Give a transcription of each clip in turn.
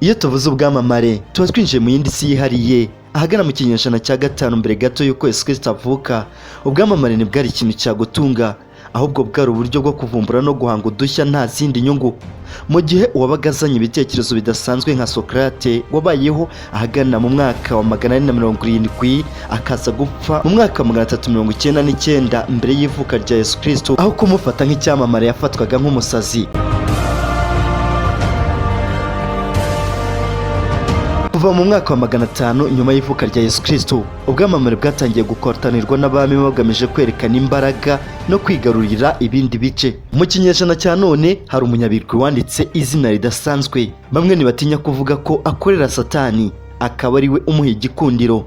Iyo tuvuze ubwamamare, tuba twinjiye mu yindi si yihariye. Ahagana mu kinyejana cya gatanu mbere gato y'uko Yesu Kristo avuka, ubwamamare ntibwari ikintu cyagutunga, ahubwo bwari uburyo bwo kuvumbura no guhanga udushya nta zindi nyungu. Mu gihe uwabaga azanye ibitekerezo bidasanzwe nka Socrate, wabayeho ahagana mu mwaka wa 470 akaza gupfa mu mwaka wa 399 mbere y'ivuka rya Yesu Kristo, aho kumufata nk'icyamamare yafatwaga nk'umusazi. Kuva mu mwaka wa 500 nyuma y'ivuka rya Yesu Kristo, ubwamamare bwatangiye gukotanirwa n'abami bagamije kwerekana imbaraga no kwigarurira ibindi bice. Mu kinyejana cya none hari umunyabigwi wanditse izina ridasanzwe, bamwe ntibatinya kuvuga ko akorera Satani, akaba ari we umuha igikundiro.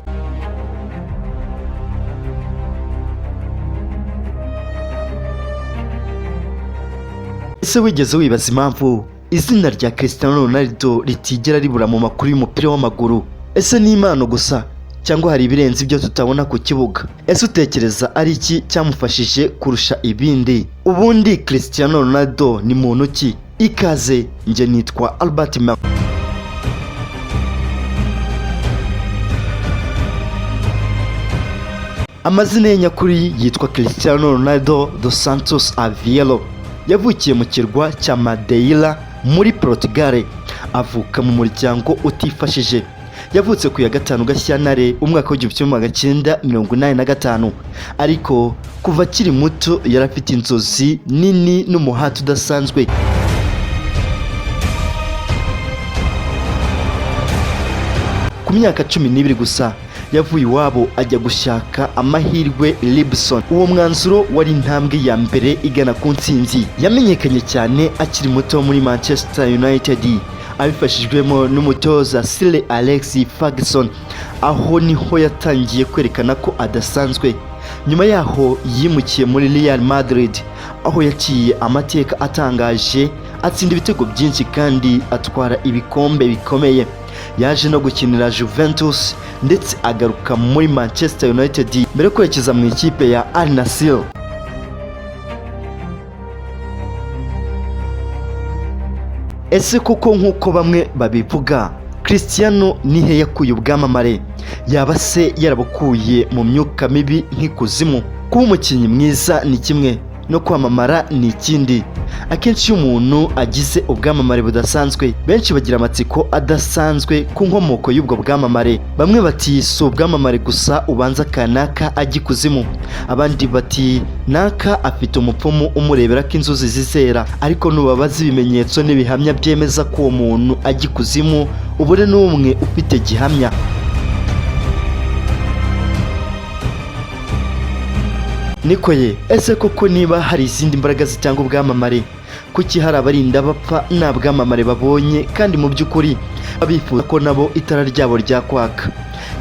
Ese wigeze wibaza impamvu izina rya Cristiano Ronaldo ritigera ribura mu makuru y'umupira w'amaguru? Ese ni impano gusa cyangwa hari ibirenze ibyo tutabona ku kibuga? Ese utekereza ari iki cyamufashije kurusha ibindi? Ubundi Cristiano Ronaldo ni muntu ki? Ikaze, njye nitwa Albert Ma. Amazina ye nyakuri yitwa Cristiano Ronaldo dos Santos Aveiro. Yavukiye mu kirwa cya Madeira muri Portugal, avuka mu muryango utifashije. Yavutse ku ya 5 Gashyantare umwaka wa 1985, ariko kuva akiri muto yari afite inzozi nini n'umuhati udasanzwe. Ku myaka 12 gusa yavuye iwabo ajya gushaka amahirwe Lisbon. Uwo mwanzuro wari intambwe ya mbere igana ku ntsinzi. Yamenyekanye cyane akiri muto muri Manchester United, abifashijwemo n'umutoza Sir Alex Ferguson. Aho niho yatangiye kwerekana ko adasanzwe. Nyuma yaho yimukiye muri Real Madrid, aho yaciye amateka atangaje, atsinda ibitego byinshi kandi atwara ibikombe bikomeye. Yaje no gukinira Juventus ndetse agaruka muri Manchester United mbere yo kwerekeza mu ikipe ya Al Nassr. Ese koko nk'uko bamwe babivuga, Cristiano nihe yakuye ubwamamare? Yaba se yarabukuye mu myuka mibi nk'ikuzimu? Kuba umukinnyi mwiza ni kimwe, no kwamamara ni ikindi. Akenshi iyo umuntu agize ubwamamare budasanzwe, benshi bagira amatsiko adasanzwe ku nkomoko y'ubwo bwamamare. Bamwe bati si ubwamamare gusa, ubanza kanaka ajya ikuzimu. Abandi bati naka afite umupfumu umurebera ko inzuzi zizera. Ariko nubabaza ibimenyetso n'ibihamya byemeza ko uwo muntu ajya ikuzimu, ubure n'umwe ufite gihamya. Niko ye, ese koko niba hari izindi mbaraga zitanga ubwamamare, kuki hari abarinda bapfa nta bwamamare babonye, kandi mu by'ukuri bifuza ko nabo itara ryabo ryakwaka?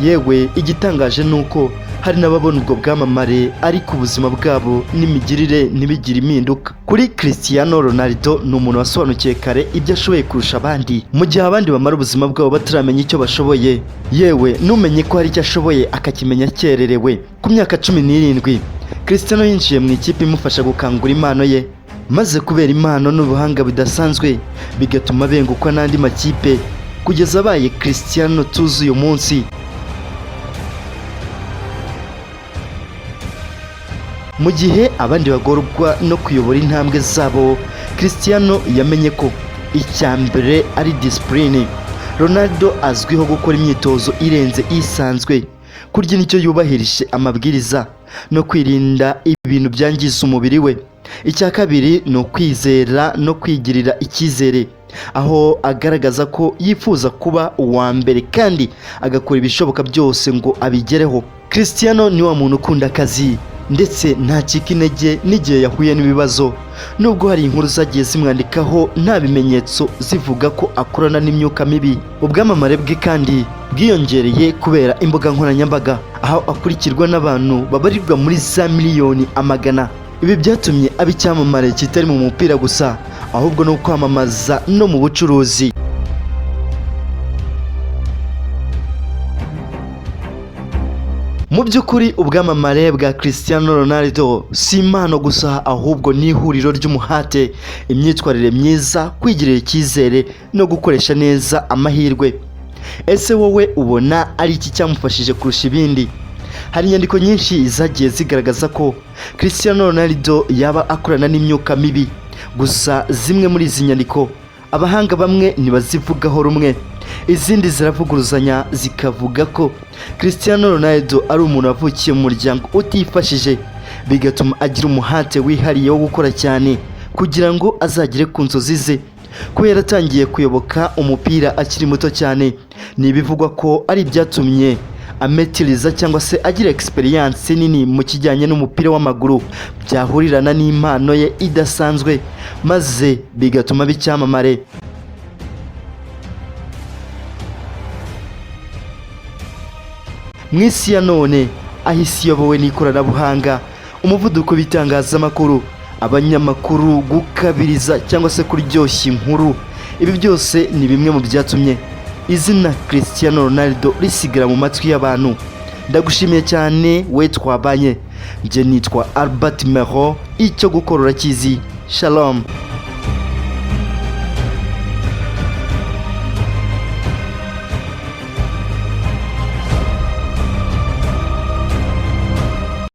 Yewe, igitangaje ni uko hari n'ababona ubwo bwamamare ariko ubuzima bwabo n'imigirire ntibigire impinduka. Kuri Cristiano Ronaldo, ni umuntu wasobanukiwe kare ibyo ashoboye kurusha abandi, mu gihe abandi bamara ubuzima bwabo bataramenya icyo bashoboye. Yewe, numenye ko hari icyo ashoboye akakimenya akererewe. Ku myaka 17, Cristiano yinjiye mu ikipe imufasha gukangura impano ye, maze kubera impano n'ubuhanga bidasanzwe bigatuma abengukwa n'andi makipe kugeza abaye Cristiano tuzi uyu munsi. Mu gihe abandi bagorwa no kuyobora intambwe zabo, Cristiano yamenye ko icya mbere ari discipline. Ronaldo azwiho gukora imyitozo irenze isanzwe, kurya indyo yubahirije amabwiriza no kwirinda ibintu byangiza umubiri we. Icya kabiri ni ukwizera no kwigirira icyizere, aho agaragaza ko yifuza kuba uwa mbere kandi agakora ibishoboka byose ngo abigereho. Cristiano ni wa muntu ukunda akazi ndetse ntacika intege n'igihe yahuye n'ibibazo, nubwo hari inkuru zagiye zimwandikaho nta bimenyetso zivuga ko akorana n'imyuka mibi. Ubwamamare bwe kandi bwiyongereye kubera imbuga nkoranyambaga, aho akurikirwa n'abantu babarirwa muri za miliyoni amagana. Ibi byatumye aba icyamamare kitari mu mupira gusa, ahubwo no kwamamaza no mu bucuruzi. Mu by'ukuri, ubwamamare bwa Cristiano Ronaldo si impano gusa, ahubwo ni ihuriro ry'umuhate, imyitwarire myiza, kwigirira icyizere no gukoresha neza amahirwe. Ese wowe ubona ari iki cyamufashije kurusha ibindi? Hari inyandiko nyinshi zagiye zigaragaza ko Cristiano Ronaldo yaba akorana n'imyuka mibi. Gusa zimwe muri izi nyandiko abahanga bamwe ntibazivugaho rumwe, izindi ziravuguruzanya, zikavuga ko Cristiano Ronaldo ari umuntu wavukiye mu muryango utifashije, bigatuma agira umuhate wihariye wo gukora cyane kugira ngo azagere ku nzozi ze. Kuba yaratangiye kuyoboka umupira akiri muto cyane ni ibivugwa ko ari ibyatumye ametiriza cyangwa se agira experience nini mu kijyanye n'umupira w'amaguru, byahurirana n'impano ye idasanzwe, maze bigatuma aba icyamamare. Mu isi ya none, aho isi iyobowe n'ikoranabuhanga, umuvuduko w'itangazamakuru, abanyamakuru gukabiriza cyangwa se kuryoshya inkuru, ibi byose ni bimwe mu byatumye izina Cristiano Ronaldo risigara mu matwi y'abantu. Ndagushimiye cyane we twabanye. Njye nitwa Albert Mero. Icyo gukora urakizi. Shalom.